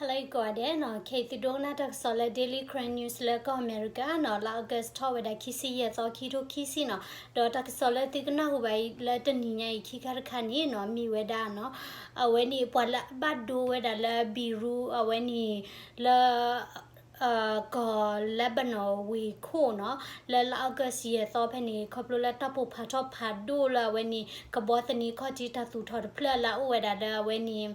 ဟါလၢအဂ့ၤကိးဂၤဒဲးနီၤ, ခဲအံၤသုဒိကနၣ်တၢ်ကစီၣ်လၢ Daily Karen News လၢကီၢ်အမဲရကၤနီၤ, လါ August ထီၣ်ဝဲဒၣ်ခံဆံယဲၢ်သီ ခံထိခံဆံနီၤ, ဒီးတၢ်ကစီၣ်လၢသုကနၢ်ဟူဘၣ်အံၤလၢတနံၤညါအံၤခံခါတခါန့ၣ်နီၤ, မ့ၢ်ဝဲဒၣ်နီၤ, အဝဲန့ၣ်ပှၤလၢအဘၣ်ဒိဝဲဒၣ်လၢ Beirut အဝဲန့ၣ် လၢ ကီၢ် Lebanon ဝ့ၢ်ခိၣ်နီၤ, လၢလါ August ယဲၢ်သီဖဲန့ၣ် ခီဖျိလၢတၢ်ပိာ်ဖးထီၣ်ဖးဒိၣ်လၢအဝဲန့ၣ် ကဘီသန့ခီၣ်ထံးတၢ်သူၣ်ထီၣ်တဖျၢၣ်လၢအအိၣ်ဝဲဒၣ်လၢအဝဲန့ၣ်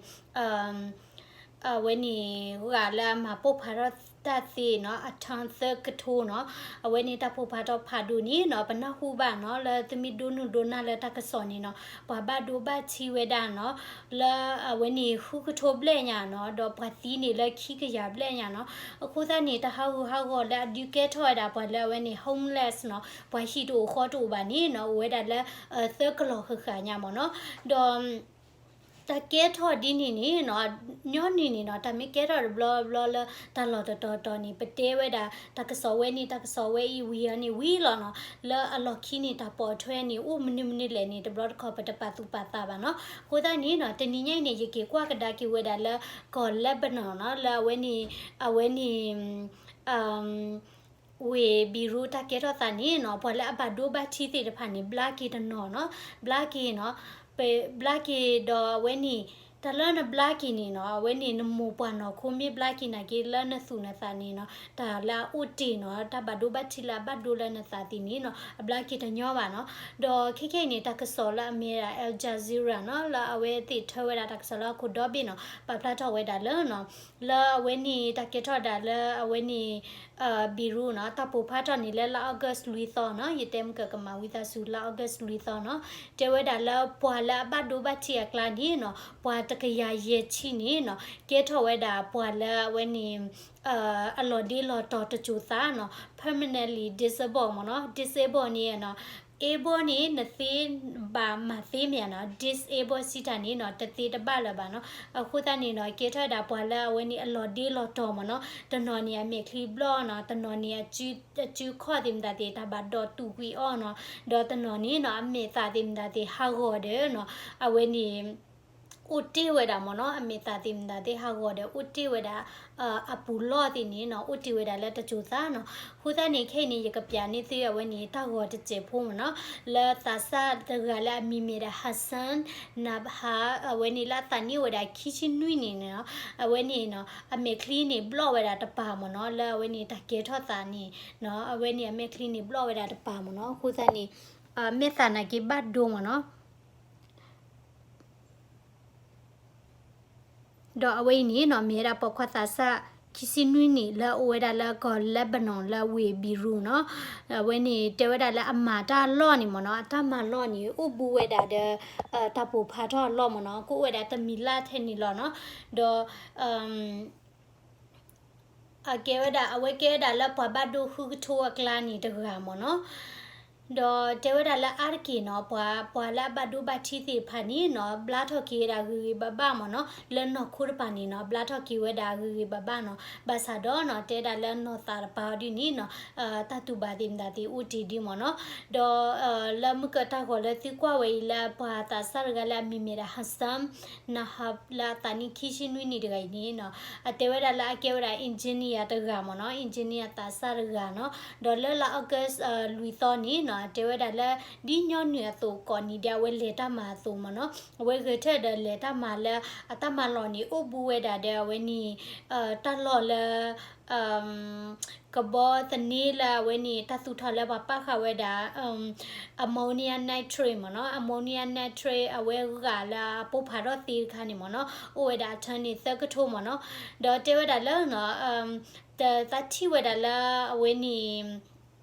အဝဲန့ၣ် ဂၤလၢအမၤပိာ်ဖးထီၣ်တၢ်သ့နီၤ, အထၢသၢကထိနီၤ, အဝဲန့ၣ်တၢ်ပိာ်ဖးထီၣ်ဖးဒိၣ်န့ၣ်နီၤ, ပနၢ်ဟူဘၣ်နီၤ, လၢသုမ့ၢ်ဒိနုာ်ဒိနၢ်လၢတၢ်ကစီၣ်န့ၣ်နီၤ, ပှၤဘၣ်ဒိဘၣ်ထံးဝဲဒၣ်နီၤ, လၢအဝဲန့ၣ်ဃုကထိဘျဲၣ်ညါနီၤ, ဒီးပှၤသံန့ၣ်လၢခံကယၤဘျဲၣ်ညါနီၤ, အဃိသတးန့ၣ် တၢ်ဟးဂူာ်ဟးဂီၤလၢအဒုးကဲထီၣ်ဝဲဒၣ်ပှၤလၢအဝဲန့ၣ် homeless နီၤ, ပှၤဟံၣ်တအိၣ်ဃီတအိၣ်ဘၣ်န့ၣ်နီၤ, အိၣ်ဝဲဒၣ်လၢ သၢကလီၢ်ဃၣ်ဃၣ်ညါမ့ၢ်နီၤ, ဒီး တၢ်ကဲထီၣ်ဒ်န့ၣ်န့ၣ်နီၤ, ညီနုၢ်န့ၣ်နီၤ, တၢ်မ့ၢ်ကဲထီၣ်တဘျီဘျီလၢတၢ်လီၢ်တတီၤတီၤန့ၣ် ပတဲဝဲဒၣ် တၢ်ကစီၣ်ဝဲန့ၣ် တၢ်ကစီၣ်ဝဲအံၤဝံၤအီၤန့ၣ်ဝံၤလီၤနီၤ, လၢအလီၢ်ခံန့ၣ် တၢ်ပိာ်ထွဲန့ၣ် အိၣ်မနုၤမနုၤလဲၣ်န့ၣ် တဘျီတခီၣ် ပတပာ်သူၣ်ပာ်သးဘၣ်နီၤ. အဃိသတးန့ၣ်နီၤ, တနံၤညါအံၤန့ၣ် ယက့ၤကွၢ်ကဒါက့ၤဝဲဒၣ်လၢ ကီၢ် Lebanon နီၤ, လၢအဝဲန့ၣ် အဝဲန့ၣ် ဝ့ၢ် Beirut တၢ်ကဲထီၣ်သးန့ၣ်နီၤ, ပှၤလၢအဘၣ်ဒိဘၣ်ထံးသ့ၣ်တဖၣ်န့ၣ် ဘျါက့ၤတနီၤနီၤ, ဘျါက့ၤနီၤ, ပဘျါက့ၤဒီးအဝဲန့ၣ် တၢ်လၢနဘျါက့ၤန့ၣ်နီၤ, အဝဲန့ၣ်နမိၢ်ပှၢ်နီၢ်ခိမ့ၢ်ဘျါက့ၤနာ်က့ လၢနသူၣ်နသးန့ၣ်နီၤ, တၢ်လၢအအိၣ်တ့ၢ်နီၤ, တၢ်ဘၣ်ဒိဘၣ်ထံးလၢအဘၣ်ဒိလၢနသးသ့ၣ်န့ၣ်နီၤ, အဘျါက့ၤတညီဘၣ်နီၤ. ဒီးခဲခဲအံၤန့ၣ် တၢ်ကစီၣ်လၢအမ့ၢ်ဝဲဒၣ် Al Jazeera နီၤ, လၢအဝဲသ့ၣ်ထၢဝဲဒၣ်တၢ်ကစီၣ်လၢဟီၣ်ခိၣ်ဒီဘ့ၣ်နီၤ, ပာ်ဖျါထီၣ်ဝဲဒၣ်လၢနီၤ, လၢအဝဲန့ၣ် တၢ်ကဲထီၣ်ဒၣ်လၢအဝဲန့ၣ် Beirut နီၤ, တၢ်ပိာ်ဖးထီၣ်န့ၣ်လၢလါ August လွံၢ်သီနီၤ, ယတဲမုၢ်ကၢၢ်ကမၤဝံသးစူၤ လါ August လွံၢ်သီနီၤ, တဲဝဲဒၣ်လၢပှၤလၢအဘၣ်ဒိဘၣ်ထံးအကျါန့ၣ်နီၤ, ပှၤတကယၤယဲၢ်ဆံန့ၣ်နီၤ, ကဲထီၣ်ဝဲဒၣ်ပှၤလၢအဝဲန့ၣ် အလီၤဒ့လီၤတီၤတစိၤသးနီၤ, permanently disabled မ့ၢ်နီၤ, disable န့ၣ်နီၤ, able န့ၣ် နသ့ဘၣ်မၤသ့မ့ၢ်ဧါနီၤ, disable စံးတၢ်န့ၣ်နီၤ, တသ့တဘၣ်လၢၤဘၣ်နီၤ. အဃိသတးန့ၣ်နီၤ, ကဲထီၣ်ဝဲဒၣ်ပှၤလၢအဝဲန့ၣ်အလီၤဒ့လီၤတီၤမ့ၢ်နီၤ, တနီၤန့ၣ်အမဲာ်ချံဘျီၣ်နီၤ, တနီၤန့ၣ် အစုခီၣ်သ့ၣ်မတၤသ့ၣ် တၢ်ဘၣ်ဒီးတူာ်ကွံာ်အီၤနီၤ, ဒီးတနီၤန့ၣ်နီၤ, အမဲာ်သးသ့ၣ်မတၤသ့ၣ်ဟးဂီၤဒီးနီၤ, အဝဲန့ၣ် အိၣ်တ့ၢ်ဝဲဒၣ်မ့ၢ်နီၤ, အမဲာ်သးသ့ၣ်မတၤသ့ၣ်ဟးဂီၤဒီး အိၣ်တ့ၢ်ဝဲဒၣ် အပူၤလီၢ်သ့ၣ်န့ၣ်နီၤ, အိၣ်တ့ၢ်ဝဲဒၣ်လၢတစိၤသးနီၤ. အဃိသတးန့ၣ် ခဲအံၤန့ၣ် ယကပျးန့ၢ်သုအဝဲန့ၣ် တၢ်ဂီၤတစဲးဖိမ့ၢ်နီၤ, လၢသးစၢ်တဂၤလၢအမံၤမ့ၢ်ဒၣ် Hassan Nabha အဝဲန့ၣ်လၢအသးနံၣ်အိၣ်ဝဲဒၣ်ခံဆံနွံနံၣ်န့ၣ်နီၤ, အဝဲန့ၣ်နီၤ အမဲာ်ချံန့ၣ်ဘျီၣ်ဝဲဒၣ်တပၤမ့ၢ်နီၤ, လၢအဝဲန့ၣ်တၢ်ကဲထီၣ်သးန့ၣ်နီၤ, အဝဲန့ၣ်အမဲာ်ချံန့ၣ်ဘျီၣ်ဝဲဒၣ်တပၤမ့ၢ်နီၤ. အဃိသတးန့ၣ် မဲာ်သးနာ်က့ဘၣ်ဒိမ့ၢ်နီၤ. ဒီးအဝဲအံၤန့ၣ်နီၤ မ့ၢ်ဝဲဒၣ်ပိာ်ခွါသးစၢ် ခံဆံနွံနံၣ် လၢအအိၣ်ဝဲဒၣ်လၢကီၢ် Lebanon လၢဝ့ၢ် Beirut နီၤ. အဝဲန့ၣ်တဲဝဲဒၣ်လၢအမၤတၢ်အလီၢ်န့ၣ်မ့ၢ်နီၤ, အတၢ်မၤလီၢ်န့ၣ် အိၣ်ဘူးဝဲဒၣ်ဒီး တၢ်ပိာ်ဖးထီၣ်အလီၢ်မ့ၢ်နီၤ, ကအိၣ်ဝဲဒၣ်တမံၤလၢ်ထဲန့ၣ်လီၤနီၤ. ဒီး အကဲဝဲဒၣ် အဝဲကဲဝဲဒၣ်လၢပှၤဘၣ်ဒိဃုကထိအကျါန့ၣ်တဂၤမ့ၢ်နီၤ. ဒီးတဲဝဲဒၣ်လၢအါတက့ၢ်နီၤ ပှၤ ပှၤလၢအဘၣ်ဒိဘၣ်ထံးသ့ၣ်တဖၣ်န့ၣ်နီၤ ဘျါထီၣ်က့ၤဝဲဒၣ်ဂ့ၤဂ့ၤဘၣ်ဘၣ်မ့ၢ်နီၤ, လၢနီၢ်ခိတပၤန့ၣ်နီၤ ဘျါထီၣ်က့ၤဝဲဒၣ်ဂ့ၤဂ့ၤဘၣ်ဘၣ်နီၤ, ဘၣ်ဆၣ်ဒီးနီၤ တဲဒၣ်လၢနီၢ်သးတပၤအီၤဒ်န့ၣ်နီၤ တၢ်တူၢ်ဘၣ်သ့ၣ်မတၤသ့ၣ်အိၣ်တ့ၢ်ဒ်မ့ၢ်နီၤ. ဒီး လၢမုၢ်ကၢၢ်တၢ်ဂီၤလၢသုကွၢ်ဝဲအံၤလၢပှၤသးစၢ်တဂၤလၢအမံၤမ့ၢ်ဒၣ် Hassan Nahab လၢအသးနံၣ်ခံဆံနွံနံၣ်တဂၤအံၤန့ၣ်နီၤ အတဲဝဲဒၣ်လၢအကဲဝဲဒၣ် engineer တဂၤမ့ၢ်နီၤ, engineer သးစၢ်တဂၤနီၤ. ဒီးလၢလါ August လွံၢ်သီန့ၣ်နီၤ အတဲဝဲဒၣ်လၢ ဒ်ညီနုၢ်အသိးကိးနံၤဒဲး အဝဲလဲၤတၢ်မၤအသိးမ့ၢ်နီၤ, အဝဲဂဲၤထၢၣ်ဒီးလဲၤတၢ်မၤလၢ အတၢ်မၤလီၢ်န့ၣ် အိၣ်ဘူးဝဲဒၣ်ဒီးအဝဲန့ၣ် တၢ်လီၢ်လၢ ကဘီသန့လၢအဝဲန့ၣ် တၢ်သူၣ်ထီၣ်လၢပှၤပာ်ဃာ်ဝဲဒၣ် ammonium nitrate မ့ၢ်နီၤ, ammonium nitrate အဝဲဂာ်လၢအပိၢ်ဖးထီၣ်သ့တခါန့ၣ်မ့ၢ်နီၤ, အိၣ်ဝဲဒၣ်အထၢန့ၣ်သၢကထိမ့ၢ်နီၤ. ဒီးတဲဝဲဒၣ်လၢ တၢ်သးထံၣ်ဝဲဒၣ်လၢအဝဲန့ၣ်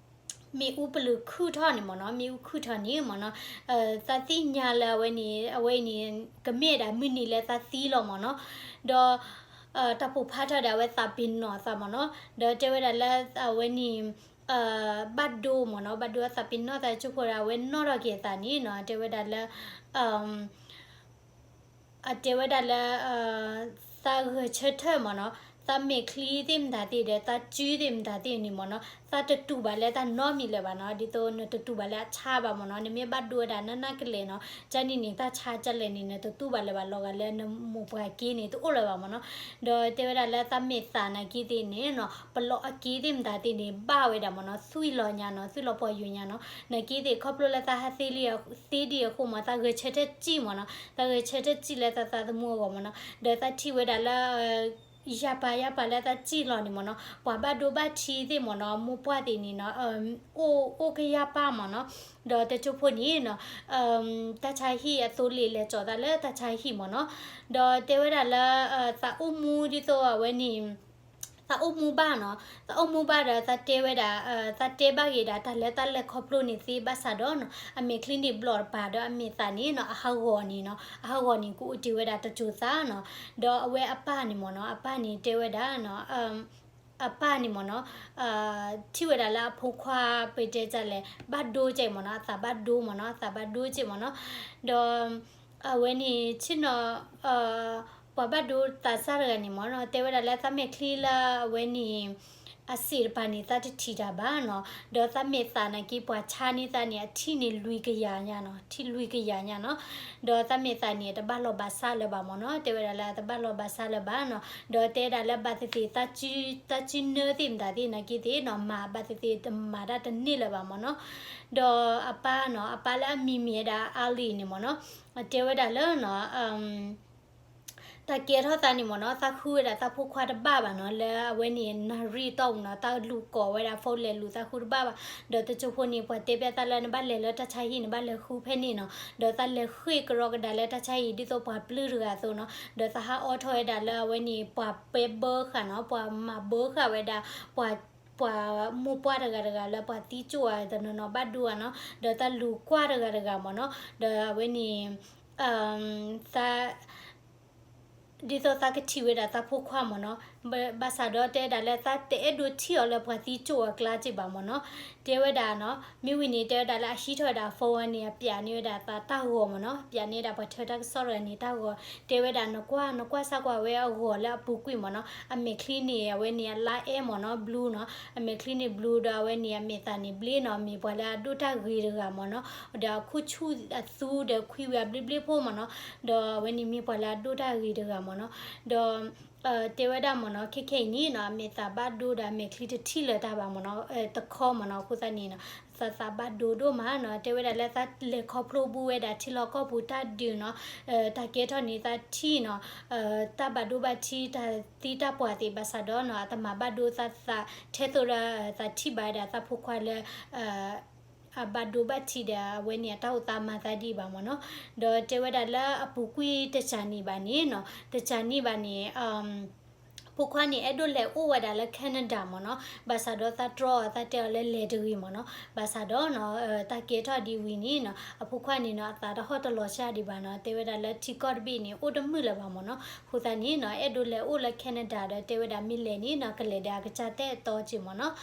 မ့ၣ်အူပလုာ်ခုၣ်ထီၣ်န့ၣ်မ့ၢ်နီၤ, မ့ၣ်အူခုၣ်ထီၣ်န့ၣ်မ့ၢ်နီၤ, သးသ့ၣ်ညါလၢအဝဲန့ၣ် အဝဲအံၤန့ၣ် ကမ့ၢ်ဒၣ်မုၢ်နံၤလၢသးသံလီၤမ့ၢ်နီၤ. ဒီး တၢ်ပိာ်ဖးထီၣ်ဒီးအဝဲသးပ့ၤနီၣ်အသးမ့ၢ်နီၤ, ဒီးတဲဝဲဒၣ်လၢအဝဲန့ၣ် ဘၣ်ဒိမ့ၢ်နီၤ, ဘၣ်ဒိအသးပ့ၤနီၣ်သးကၠိဖိဒီး အဝဲနီၣ်ထီၣ်က့ၤအသးန့ၣ်နီၤ, တဲဝဲဒၣ်လၢ အတဲဝဲဒၣ်လၢ သးဂဲၤဆၢထၢၣ်မ့ၢ်နီၤ, သးမဲာ်ချံသ့ၣ်မတၤသ့ၣ်ဒီး သးစုသ့ၣ်မတၤသ့ၣ်န့ၣ်မ့ၢ်နီၤ, သးတတူၢ်ဘၣ်လၢတၢ်နီတမံၤလၢၤဘၣ်နီၤ, ဒ်သိးနတတူၢ်ဘၣ်လၢအဆါဘၣ်မ့ၢ်နီၤ, နမ့ၢ်ဘၣ်ဒိဝဲဒၣ်နးနးကလဲာ်နီၤ, ကန့ၣ်န့ၣ် တၢ်ဆါကလဲာ်န့ၣ် နတတူၢ်ဘၣ်လၢၤဘၣ်, လီၤဂာ်လၢနမိၢ်ပှၢ်က့န့ၣ် တအိၣ်လၢၤဘၣ်မ့ၢ်နီၤ, ဒီးတဲဝဲဒၣ်လၢသးမဲာ်သၣ်နာ်က့သ့ၣ်န့ၣ်နီၤ, ပလီၢ်အက့သ့ၣ်မတၤသ့ၣ်န့ၣ် ဘၣ်ဝဲဒၣ်မ့ၢ်နီၤ, သွံၣ်လီၤညါနီၤ, သွံၣ်လီၤပှၤယိာ်ညါနီၤ, နာ်က့သ့ၣ်ခီဖျိလၢသးဟးသ့လံ သ့ဒံးအဃိမ့ၢ် သးဂဲၤဆၢထၢၣ်စံၣ်မ့ၢ်နီၤ, သးဂဲၤဆၢထၢၣ်စံၣ်လၢသးသးသမူအဂီၢ်မ့ၢ်နီၤ, ဒီးသးထံၣ်ဝဲဒၣ်လၢ ယၤပာ်ယၤပာ်လၢသးစံၣ်လီၤန့ၣ်မ့ၢ်နီၤ, ပှၤဘၣ်ဒိဘၣ်ထံးသ့ၣ်မ့ၢ်နီၤ, မိၢ်ပှၢ်သ့ၣ်န့ၣ်နီၤ, အိၣ်အိၣ်ကယၤပာ်မ့ၢ်နီၤ, ဒီးတကၠိဖိန့ၣ်နီၤ, တၢ်ဆါဟံၣ်အသိလ့ၣ်လဲၤကၠီၤသးလၢတၢ်ဆါဟံၣ်မ့ၢ်နီၤ, ဒီးတဲဝဲဒၣ်လၢ သးအိၣ်မူဒ်သိးအဝဲန့ၣ် သးအိၣ်မူဘၣ်နီၤ, သးအိၣ်မူဘၣ်ဒီးသးတဲဝဲဒၣ် သးတဲဘၣ်ဂ့ၤဒၣ်တၢ်လၢတၢ်လဲၤခီဖျိန့ၣ်သ့ဘၣ်ဆၣ်ဒီးနီၤ, အမဲာ်ချံန့ၣ်ဘျီၣ်တပၤဒီးအမဲာ်သၣ်န့ၣ်နီၤ, အဟးဂီၤန့ၣ်နီၤ, အဟးဂီၤန့ၣ်ကအိၣ်တ့ၢ်ဝဲဒၣ်တစိၤသးနီၤ, ဒီးအဝဲအပၢ်န့ၣ်မ့ၢ်နီၤ, အပၢ်န့ၣ်တဲဝဲဒၣ်နီၤ, အပၢ်န့ၣ်မ့ၢ်နီၤ, ထံၣ်ဝဲဒၣ်လၢအဖိခွါပတဲတၢ်လဲၣ် ဘၣ်ဒိကဲမ့ၢ်နီၤ, အသးဘၣ်ဒိမ့ၢ်နီၤ, အသးဘၣ်ဒိကဲမ့ၢ်နီၤ, ဒီး အဝဲန့ၣ်ဆ့ၣ်နီၤ ပှၤဘၣ်ဒိသးစၢ်တဂၤန့ၣ်မ့ၢ်နီၤ, တဲဝဲဒၣ်လၢသးမဲာ်ချံလၢအဝဲန့ၣ် အစ့ၣ်တပၤန့ၣ် သးတထံၣ်တၢ်ဘၣ်နီၤ, ဒီးသးမဲာ်သၣ်နာ်က့ ပှၤဆါန့ၢ်သးန့ၣ် အထံၣ်န့ၣ်လွံၢ်ကယၤညါနီၤ, ထံၣ်လွံၢ်ကယၤညါနီၤ, ဒီးသးမဲာ်သၣ်န့ၣ် တဘၣ်လီၤဘၣ်ဆၣ်လၢၤဘၣ်မ့ၢ်နီၤ, တဲဝဲဒၣ်လၢတဘၣ်လီၤဘၣ်ဆၣ်လၢၤဘၣ်နီၤ, ဒီးတဲဒၣ်လၢဘၣ်သ့ၣ်သ့ၣ် သးစုနၢသ့ၣ်မတၤသ့ၣ်နာ်က့သ့ၣ်နီၤ, မၤဘၣ်သ့ၣ်သ့ၣ်တမၤတၢ်တန့ၢ်လၢၤဘၣ်မ့ၢ်နီၤ, ဒီးအပၢ်နီၤ, အပၢ်လၢအမံၤမ့ၢ်ဝဲဒၣ် Ali န့ၣ်မ့ၢ်နီၤ, တဲဝဲဒၣ်လၢနီၤ, တၢ်ကဲထီၣ်သးန့ၣ်မ့ၢ်နီၤ, သးဃုဝဲဒၣ်သးဖိခွါတဘၣ်ဘၣ်နီၤ, လၢအဝဲန့ၣ် နၣ်ရံၣ်တီၢ်ပူၤနီၤ, တၢ်လူၤကိးဝဲဒၣ် phone လဲၤလူၤသးဃုတဘၣ်ဘၣ်, ဒီးတကၠိဖိန့ၣ် ပှၤတဲပျးသးလၢနဘၣ်လဲၤလၢတၢ်ဆါဟံၣ် နဘၣ်လဲၤဃုဖဲန့ၣ်နီၤ, ဒီးသးလဲၤဃ့ၢ်ကရီကဒါလၢတၢ်ဆါဟံၣ် ဒ်သိးပှၤပျုၢ်တဂၤအသိးနီၤ, ဒီးသးဟးအိးထီၣ်ဝဲဒၣ်လၢအဝဲန့ၣ် ပှၤပဲဘၢဃာ်နီၤ, ပှၤမၤဘၢဃာ်ဝဲဒၣ် ပှၤ ပှၤမိၢ်ပှၢ်တဂၤတဂၤလၢပှၤသံကၠိၣ်ဧါ တနီၤနီၤဘၣ်ဒိဧါနီၤ, ဒီးသးလူၤကွၢ်တဂၤတဂၤမ့ၢ်နီၤ, ဒီးအဝဲန့ၣ် သး ဒ်သိးသးကထံၣ်ဝဲဒၣ်သးဖိခွါမ့ၢ်နီၤ, ဘၣ်ဆၣ်ဒီးတဲဒၣ်လၢသးတအဲၣ်ဒိးထံၣ်အီၤလၢပှၤသံကၠိၣ်အကျါက့ဘၣ်မ့ၢ်နီၤ, တဲဝဲဒၣ်နီၤ, မ့ၢ်ဝံၤန့ၣ် တဲဝဲဒၣ်လၢအဟံးထီၣ်ဝဲဒၣ် phone ဝဲန့ၣ် အပျးန့ၢ်ဝဲဒၣ်သးတၢ်ဂီၤမ့ၢ်နီၤ, ပျးန့ၢ်ဝဲဒၣ်ပှၤထၢတၢ်ကစီၣ်တဂၤန့ၣ်တၢ်ဂီၤ, တဲဝဲဒၣ်နကွၢ် နကွၢ်စၢ်ကွၢ်ဝဲအဂီၤလၢအပူၤကွံာ်မ့ၢ်နီၤ, အမဲာ်ချံန့ၣ် အဝဲန့ၣ်အလါအဲၣ်မ့ၢ်နီၤ blue နီၤ, အမဲာ်ချံန့ၣ် blue ဒီးအဝဲန့ၣ်အမဲာ်သၣ်န့ၣ် ဘျ့နီၤ, မ့ၢ်ပှၤလၢအဒိၣ်တၢ်ဂ့ၤတဂၤမ့ၢ်နီၤ, ဒီးအခူၣ်ဆူၣ်အသူဒီးခွံဝံၤအဘျ့ဘျ့ဖိမ့ၢ်နီၤ, ဒီးအဝဲန့ၣ်မ့ၢ်ပှၤလၢအဒိၣ်တၢ်ဂ့ၤတဂၤမ့ၢ်နီၤ, ဒီး တဲဝဲဒၣ်မ့ၢ်နီၤ, ခဲခဲအံၤန့ၣ်နီၤ အမဲာ်သၣ်ဘၣ်ဒိဒီးအမဲာ်ချံတထံၣ်လၢၤတၢ်ဘၣ်မ့ၢ်နီၤ, တခီမ့ၢ်နီၤ, အဃိသတးန့ၣ်နီၤ သးသးဘၣ်ဒိဒိၣ်မးနီၤ, တဲဝဲဒၣ်လၢသးလဲၤခီဖျိဘူးဝဲဒၣ်ထံလီၢ်ကီၢ်ပူၤတၢ်ဒုးနီၤ, တၢ်ကဲထီၣ်န့ၣ်သးထံၣ်နီၤ, တၢ်ဘၣ်ဒိဘၣ်ထံး တၢ်သံတၢ်ပှၢ်သ့ၣ်ဘၣ်ဆၣ်ဒီးနီၤ အတမၤဘၣ်ဒိသးသး ထဲသိးဒီးသးထံၣ်ဘၣ်ဝဲဒၣ်သးဖိခွါလၢ အဘၣ်ဒိဘၣ်ထံးဒီး အဝဲန့ၣ်အတၢ်အိၣ်သးမၤသးဒ်ဘၣ်မ့ၢ်နီၤ, ဒီးတဲဝဲဒၣ်လၢအပူၤကွံာ်တစှၤန့ၣ်ဘၣ်န့ၣ်နီၤ, တစှၤန့ၣ်ဘၣ်န့ၣ် ဖိခွါန့ၣ် အဲၣ်ဒိးလဲၤအိၣ်ဝဲဒၣ်လၢ Canada မ့ၢ်နီၤ, ဘၣ်ဆၣ်ဒီးသးတြီအီၤ သးတဲအီၤလၢလဲၤတဂ့ၤမ့ၢ်နီၤ, ဘၣ်ဆၣ်ဒီးနီၤ တၢ်ကဲထီၣ်ဒ်ဝံၤန့ၣ်နီၤ အဖိခွါန့ၣ်နီၤ အသးတဟီၣ်တလီၤစှၤဒံးဘၣ်နီၤ, တဲဝဲဒၣ်လၢထံကီၢ်တဘ့ၣ်န့ၣ် အိၣ်တမုာ်လၢၤဘၣ်မ့ၢ်နီၤ, အဃိသတးန့ၣ်နီၤ အဲၣ်ဒိးလဲၤအိၣ်လၢ Canada ဒီးတဲဝဲဒၣ်မ့ၢ်လဲၤန့ၣ်နီၤ ကလဲၤဒီးအကစၢ်တဲအတီက့ၢ်မ့ၢ်နီၤ,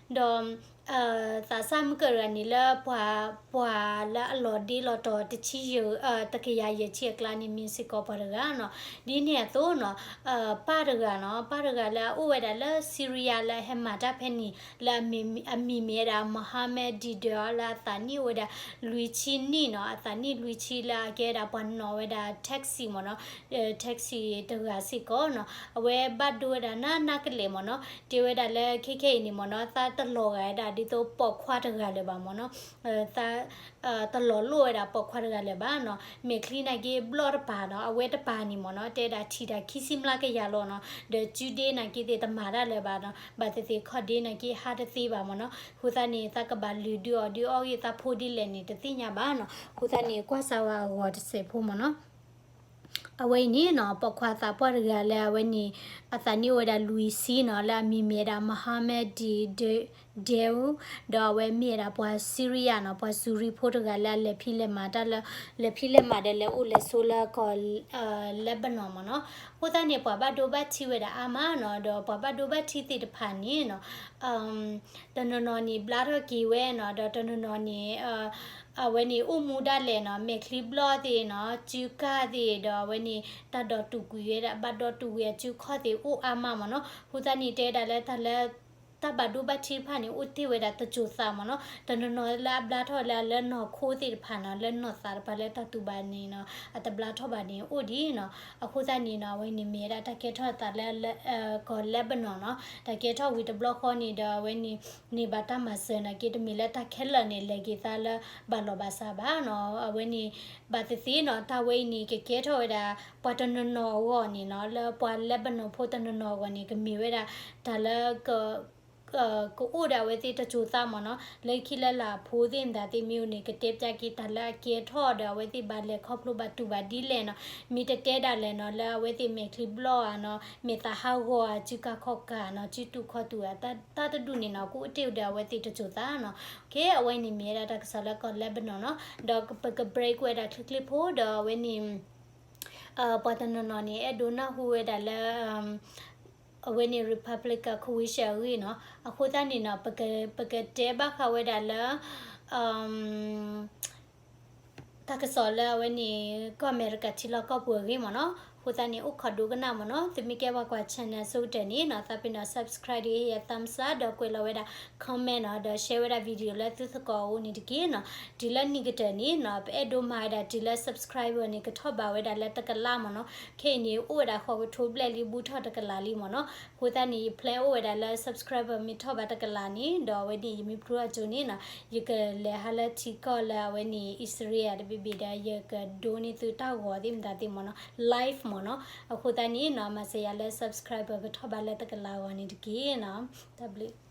ဒီး သးစၢ်မုၢ်ကရၢန့ၣ်လၢပှၤ ပှၤလၢအလီၤဒ့လီၤတီၤတဆံယဲၢ် တကယၤယဲၢ်ဆံအကျါန့ၣ် မ့ၢ်စ့ၢ်ကီးပှၤတဂၤနီၤ, ဒ်န့ၣ်အသိးနီၤ ပၢ်တဂၤနီၤ ပၢ်တဂၤလၢအအိၣ်ဝဲဒၣ်လၢ Syria လၢအဟဲမၤတၢ်ဖဲန့ၣ် လၢအမံၤမ့ၢ်ဝဲဒၣ် Mohammed Deedat လၢအသးနံၣ်အိၣ်ဝဲဒၣ်လွံၢ်ဆံနံၣ်နီၤ, အသးနံၣ်လွံၢ်ဆံလၢအကဲဝဲဒၣ်ပှၤနီၣ်ဝဲဒၣ် taxi မ့ၢ်နီၤ, taxi တဂၤစ့ၢ်ကီးနီၤ, အဝဲဘၣ်ဒိဝဲဒၣ်နးနးကလဲာ်မ့ၢ်နီၤ, တဲဝဲဒၣ်လၢခဲခဲအံၤန့ၣ်မ့ၢ်နီၤ သးတလီၤဂာ်ဝဲဒၣ်ဒ်သိးပိာ်ခွါတဂၤလၢၤဘၣ်မ့ၢ်နီၤ, သး တလီၤလိၣ်ဝဲဒၣ်ပိာ်ခွါတဂၤလၢၤဘၣ်နီၤ, မဲာ်ချံနာ်က့ဘျီၣ်တပၤနီၤ, အဝဲတပၤန့ၣ်မ့ၢ်နီၤ တဲဒၣ်ထံၣ်တၢ်ခံဆံမျးကယၤလီၤနီၤ, ဒီးစုဒ့နာ်က့သ့ၣ်တမၤတၢ်လၢၤဘၣ်နီၤ, ဘၣ်သ့ၣ်သ့ၣ်ခီၣ်ဒ့နာ်က့ဟးတသ့ဘၣ်မ့ၢ်နီၤ, အဃိသတးန့ၣ် သးကဘၣ်လုၢ်ဒုးအီၣ်ဒုးအီဂ့ၢ်သးဖိဒ်လဲၣ်န့ၣ် တသ့ၣ်ညါဘၣ်နီၤ, အဃိသတးန့ၣ် ကွၢ်စၢ်ဝဲအဂီၤတစဲးဖိမ့ၢ်နီၤ အဝဲအံၤန့ၣ်နီၤ ပိာ်ခွါသးပှၢ်တဂၤလၢအဝဲန့ၣ် အသးနံၣ်အိၣ်ဝဲဒၣ်လွံၢ်ဆံနီၤ လၢအမံၤမ့ၢ်ဝဲဒၣ် Mohammed Deedat ဒီးအဝဲမ့ၢ်ဝဲဒၣ်ပှၤ Syria နီၤ, ပှၤစူၤရံဖိတဂၤလၢအလဲၤဖံးလဲၤမၤတၢ်လၢ လဲၤဖံးလဲၤမၤဒီးလဲၤအိၣ်လဲၤဆိးလၢကီၢ် Lebanon မ့ၢ်နီၤ, အဃိသတးန့ၣ် ပှၤဘၣ်ဒိဘၣ်ထံးဝဲဒၣ်အါမးနီၤ, ဒီးပှၤဘၣ်ဒိဘၣ်ထံးသ့ၣ်တဖၣ်န့ၣ်နီၤ တနီၤနီၤန့ၣ် ဘျါထီၣ်က့ၤဝဲနီၤ, ဒီးတနီၤနီၤန့ၣ် အဝဲန့ၣ်အိၣ်မူဒၣ်လဲာ်နီၤ, မဲာ်ချံဘျီၣ်သ့ၣ်နီၤ, စုကၢ်သ့ၣ်ဒီးအဝဲန့ၣ် တၢ်ဒီးတူာ်ကွံာ်ဝဲဒၣ် ဘၣ်ဒီးတူာ်ကွံာ်အစုခီၣ်သ့ၣ်အိၣ်အါမးမ့ၢ်နီၤ. အဃိသတးန့ၣ် တဲဝဲဒၣ်လၢတၢ်လၢ တၢ်ဘၣ်ဒိဘၣ်ထံးတဖၣ်န့ၣ် အိၣ်တ့ၢ်ဝဲဒၣ်တစိၤသးမ့ၢ်နီၤ. တနီၤနီၤလၢအဘျါထီၣ်လၢအလၢနီၢ်ခိသ့ၣ်တဖၣ်နီၤ, လၢနီၢ်သးတဖၣ်လၢတၢ်တူၢ်ဘၣ်န့ၣ်နီၤ, အတဘျါထီၣ်ဘၣ်န့ၣ်အိၣ်ဒံးနီၤ. အဃိသတးန့ၣ်နီၤ အဝဲန့ၣ်မ့ၢ်ဝဲဒၣ်တၢ်ကဲထီၣ်သးလၢ ကီၢ် Lebanon နီၤ. တၢ်ကဲထီၣ်ဝံၤတဘျီဃီန့ၣ်ဒီး အဝဲန့ၣ် န့ၢ်ဘၣ်တၢ်မၤစၢၤနာ်က့ တမ့ၢ်လၢတၢ်ခဲလၢာ်န့ၣ် လဲၤက့ၤသးလၢဘၣ်လီၢ်ဘၣ်စးဘၣ်နီၤ. အဝဲန့ၣ် ဘၣ်သ့ၣ်သ့ၣ်နီၤ တၢ်ဝဲအံၤန့ၣ် ကကဲထီၣ်ဝဲဒၣ် ပှၤတနီၤနီၤအဂီၢ်န့ၣ်နီၤ, လၢပှၤ Lebanon ဖိတနီၤနီၤအဂီၢ်န့ၣ် ကမ့ၢ်ဝဲဒၣ် တၢ်လၢ ကအိၣ်ဒီးအဝဲသ့ၣ်တစိၤသးမ့ၢ်နီၤ. လၢခံလၢလာ်အဖိသ့ၣ်မတၤသ့ၣ်မ့ၢ်အိၣ်န့ၣ် ကတဲပျၢ်က့ၤတၢ်လၢအကဲထီၣ်ဒီးအဝဲသ့ၣ်ဘၣ်လဲၤခီဖျိဘၣ်တူၢ်ဘၣ်ဒ်လဲၣ်နီၤ. မ့ၢ်တတဲဒၣ်လဲာ်နီၤ လၢအဝဲသ့ၣ်မဲာ်ချံဘျီၣ်ဧါနီၤ, မဲာ်သးဟးဂီၤဧါ, စုကၢ်ခီၣ်ကၢ်နီၤ, စုတူာ်ခီၣ်တူာ်ဧါ, တၢ်တဒူၣ်န့ၣ်နီၤ ကအိၣ်တ့ၢ်ဒီးအဝဲသ့ၣ်တစိၤသးနီၤ. အဝဲန့ၣ်မ့ၢ်ဝဲဒၣ်တၢ်ကစီၣ်လၢကီၢ် Lebanon နီၤ. ဒီးပက break ဝဲဒၣ်ချ့ချ့ဖိဒီးအဝဲန့ၣ် ပှၤတနီၤနီၤန့ၣ် အဲၣ်ဒိးနၢ်ဟူဝဲဒၣ်လၢ အဝဲန့ၣ် Republican ကဝံၤဆဲးအဂ့ၢ်နီၤ. အဃိသတးန့ၣ်နီၤ ပကတဲဘၣ်ဃးဝဲဒၣ်လၢ တၢ်ကစီၣ်လၢအဝဲန့ၣ် ကီၢ်အမဲရကၤထံလီၢ်ကီၢ်ပူၤအဂ့ၢ်မ့ၢ်နီၤ. အဃိသတးန့ၣ် အိၣ်ခိးဒိကနၣ်မ့ၢ်နီၤ. သုမ့ၢ်ကဲပှၤကွၢ် channel ဆိကတၢၢ်န့ၣ်နီၤ သးပ့ၤနီၣ် subscribe ဒီးဟ့ၣ်ယၤ thumbs up ဒီးကွဲးလီၤဝဲဒၣ် comment နီၤ, ဒီး share ဝဲဒၣ် video လၢသုသကိးအအိၣ်န့ၣ်တက့ၢ်နီၤ. တုၤလၢနံၣ်ကတၢၢ်န့ၣ်နီၤ ပအဲၣ်ဒိးမၤဝဲဒၣ်တုၤလၢ subscriber န့ၣ် ကထီၣ်ဘးဝဲဒၣ်လၢတကလးမ့ၢ်နီၤ. ခဲအံၤန့ၣ် အိၣ်ဝဲဒၣ်ဃိးကထိဘျဲၣ်လံ ဘူးထီၣ်တကလးလံမ့ၢ်နီၤ. အဃိသတးန့ၣ် ယ plan အိၣ်ဝဲဒၣ်လၢ subscriber မ့ၢ်ထီၣ်ဘးတကလးန့ၣ် ဒီးအဝဲန့ၣ် ယမ့ၢ်ဖျိအကၠိန့ၣ်နီၤ ယကလဲၤဟးလၢထံကီၢ်လၢအဝဲန့ၣ် အံၣ်စရ့လးတဘ့ၣ်ဘ့ၣ်ဒီး ယကဒိန့ၢ်သုတၢ်ဂီၤသ့ၣ်မတၤသ့ၣ်မ့ၢ်နီၤ live မ့ၢ်နီၤ. အဃိသတးန့ၣ်နီၤ မၤစၢၤယၤလၢ subscriber ကထီၣ်ဘးလၢတကလးအဂီၢ်န့ၣ်တက့ၢ်နီၤ. တၢ်ဘျုး